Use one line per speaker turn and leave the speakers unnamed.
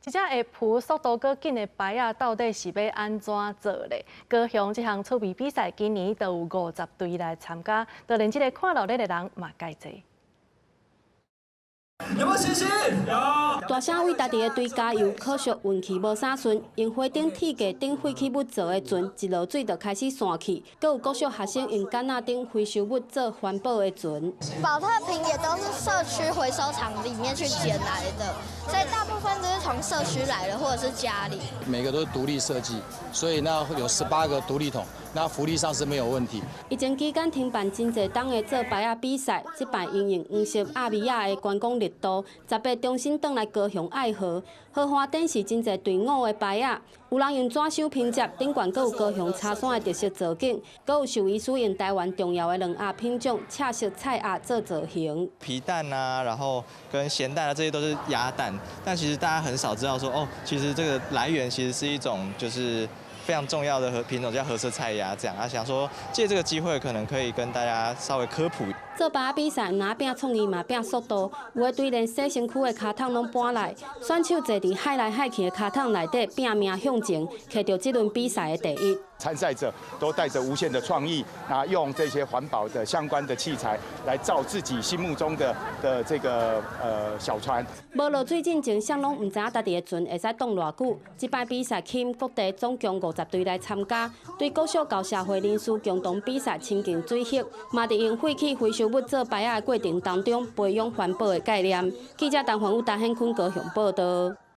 這隻會浮速度閣緊的排仔到底是欲按怎做咧？高雄這項趣味比賽今年都有50隊來參加，就連這个看熱鬧的人嘛共坐。
有沒有信心？有。
大聲為家己的隊加油，可惜運氣無啥順，用火頂鐵架頂廢棄物做的船，一落水就開始散去。閣有國小學生用桿仔頂回收物做環保的船。
寶特瓶也都是社區回收場裡面去撿來的，所以大部分都是從社區來的，或者是家裡。
每個都是獨立設計，所以那有18個獨立桶，那浮力上是沒有問題。
疫情期間停辦真濟冬的做排仔比賽，這擺因應黃色鴨米仔的觀光熱度，10月重新轉來高雄愛河。河岸頂是真濟隊伍的排仔，有人用紙箱拼接，頂懸閣有高雄柴山的特色造景，閣有獸醫師用台灣重要的卵鴨品種赤色菜鴨做造型。
皮蛋啊，然後跟鹹蛋啊，這些都是鴨蛋，但其實大家很少知道說，哦，其實這個來源其實是一種就是非常重要的品種叫褐色菜鴨，這樣啊，想說借這個機會可能可以跟大家稍微科普。
做排仔比賽，毋但拼創意嘛拼速度，有的隊連洗身軀的跤桶攏搬來，選手坐佇海來海去的跤桶內底拼命向前，摕著這輪比賽的第一。
參賽者都帶着無限的創意，那用這些環保的相關的器材來造自己心目中的這個小船。
無落水進前，誰攏毋知影家己的船會使擋偌久。這擺比賽吸引各地總共50隊來參加，對國小到社會人士共同比賽親近水域，嘛佇用廢棄回收物做排仔的過程當中，培養環保的概念。記者陳環宇、陳顯坤高雄報道。